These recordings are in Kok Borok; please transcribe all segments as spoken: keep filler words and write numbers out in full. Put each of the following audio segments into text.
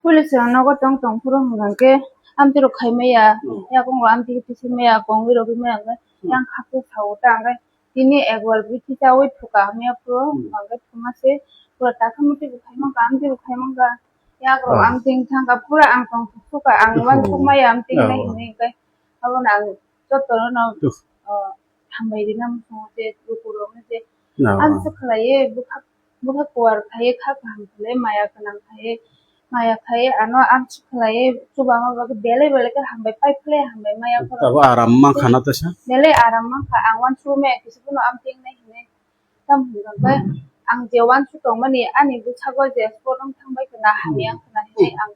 Police rok nogo tong tong phuru hwnkha khe amtwi rok khai maya, hmm, yakung rok amtwi khe tisa maya, kongwi rok maya hwnkhe, hmm, yang khakhe sao ta hwnkhe tini egwal bithi chawi thuka hamya phuru, hmm, hwnkha khe thuma se pura takha muti bo khai mankha, amtwi bo khai mankha, yak rok, oh, amtwi thangkha pura ang tong thuk thukha, ang, hmm, uansuk maya amtwi, oh, nai hinwi hwnkhe abono ang joto no, tuh, oh, hambai rina muchungo je lukurok no je, no, amtwi khlaiwi bwkha bwkha kuar khai kha kaham khlai maya gwnang khai maya khai ano amtwi khlai chubama bagwi belai belai khe hambai pai phlai hambai maya khoro. Abo aram mankha na tesa? Belai aram mankha ang uansuk maya kisa bono amtwi nai hinwi tamo hwnkha khe ang je uansuk tongmani ani bwskango je spot wng thangbai khna hamya wng khna hinwi ang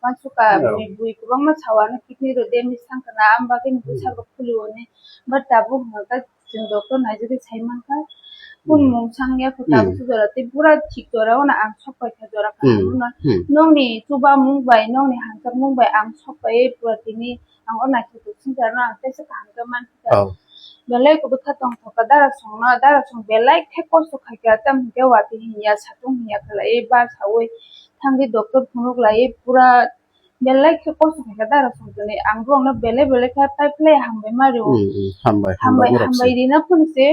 uansukha, oh, bui, bui kwbangma sao ano kidney rok damage thang khna, ang bagwi ni bwsarok phulio hinwi. But tabuk hwnkha khe chwng doctor naijagwi sai mankha, hmm, kun mung sang ya kho, hmm, tabuk se jora tei pura thik jora o no ang sok paikha jora, hmm, kaham o no. Hmm. Nokni chubamung bai, nokni hamjakmung bai ang sok pai pura tini ang o naisik tok singsa no ang teisa kaham khe mankha. Oh. Belai kwbwkha tongthokha darasongno, darasong belai khe kosto khaikha, tamo hwnkhe watwi hinya, satung hinya khlaiwi, bal saui thangwi doctor phunuk laiwi pura belai khe kosto khaikha darasong tini. Ang borokno belai belai khe pai phlai hambai ma rio. Hmm, hmm, hambai, hambai, hambai, hambai rina phone se,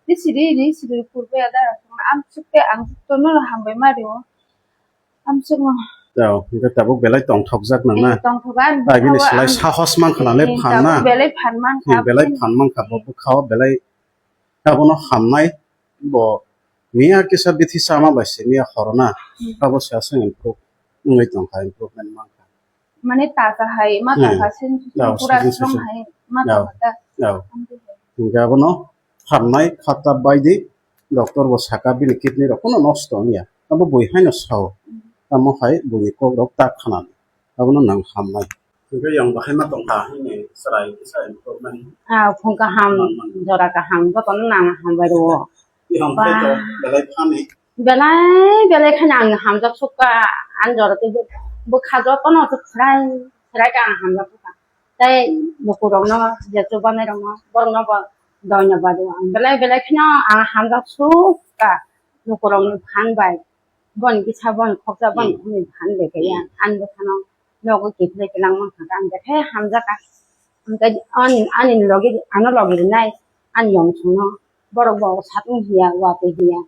risiri, risiri purbe darasongno amsuk tei ang jotono hambai ma rio. Amsukno. Tao, hingke tabuk belai tongthokjak nang na. Eh, tongthokjak, ang bwkhao ang, sahos mankha na le, eh, phan na. Tabuk belai phan mankha. Hmm, belai phan mankha, bo bwkhao belai abono hamnai, bo miya kisa bithi sama bai se miya khorona. Hmm. Abo se aswk improve wngwi tongkha, improvement mankha. Mane tata hai, ma tata sin, tao, pura sin, sin, strong sin hai, ma tao, tata. Tao. Hingke abono hamnai khata bai di, doctor bo saka bini kidney rok kono nosto wngya. Abo bui haino sao. Tamo hai buini kok rok tak khanani. Abono nang hamnai. Hingke yang bahai ma tongkha hini chwrai kisa improvement. Ah, phung kaham, man, man, jora kaham, jotono nang hambai rwo. Yang ba, belai phani. Belai, belai kheno ang hamjak sukha, ani jora tei bwkha jotono se khwrai, khwrai khe ang hamjak sukha. Tei lukurokno je chubanairokno, borokno bo doinobad rwo ang. Belai, belai kheno ang hamjak sukha lukurokni phan bai. Boni kisa, boni khoksa, boni, hmm, khumui phan bai khe ya. Hmm. Ani bwkhano nogo kiphilwi twlang mankha, ang belai hamjakha. Hingke ani, ani logi, ano logi rinai, ani yong songno, borok bo satung hiya, watwi hiya.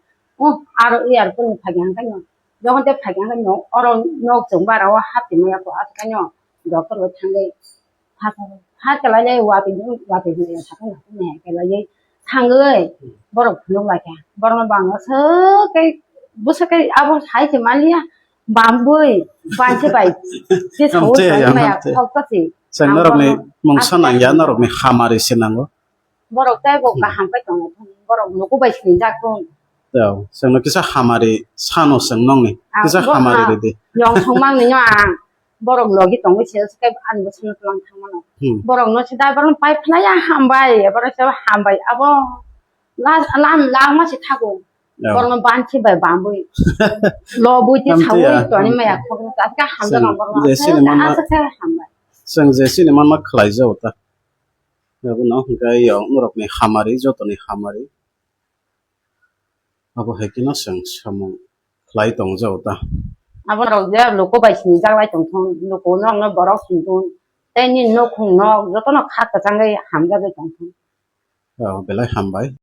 Oh, aro airport ni phai hingke no, jokhon tei phai hingke no, oro nok chwng bara o hapti maya ko, aswk no doctor bai thangwi, ha, ha, ha, kalai lai, watwi, watwi hiya, satung, satung hiya, kalai thangwi, borok phunuk lai kha, borok no bang aswk kai, bwswk kai abo hai se maliya, bambwi, bansi bai, se sawi, hamte, sawi maya, hamte, khok kasi. Chwng norokni mungsa nangya, norokni hamari se nango. Borok tei bo, hmm, kaham khe tongo, borok luku bai sinijak tong. Tao, chwngno kisa hamari sano chwng nongni. Ah, kisa bo, hamari, ah, ridi. Yong songmang nino ang, borok logi tongwi se, se ani bwsano twlang thangmano. Hmm. Borok no se da borok pai phlai ya hambai, borok se hambai, abo la-, lam, langma se thago. Tao. Borok no bansi bai bambwi. Lobwi te hamte sawi ya, toni hamte. Maya khok, aska hamjak. Chwng ang borok no je sini manma, aska hambai. Chwng je sini manma khlai jago ta. Abono hwnkhe yang norokni hamari, jotoni hamari. Abo hai kheno chwng samung khlai tong jago ta. Abo rok je luku bai sinijak lai tong thung, luku no, no borok sing thung. Tei nini nukhung no jotono kha kwchangwi hamjagwi tong thung. Oh, belai hambai.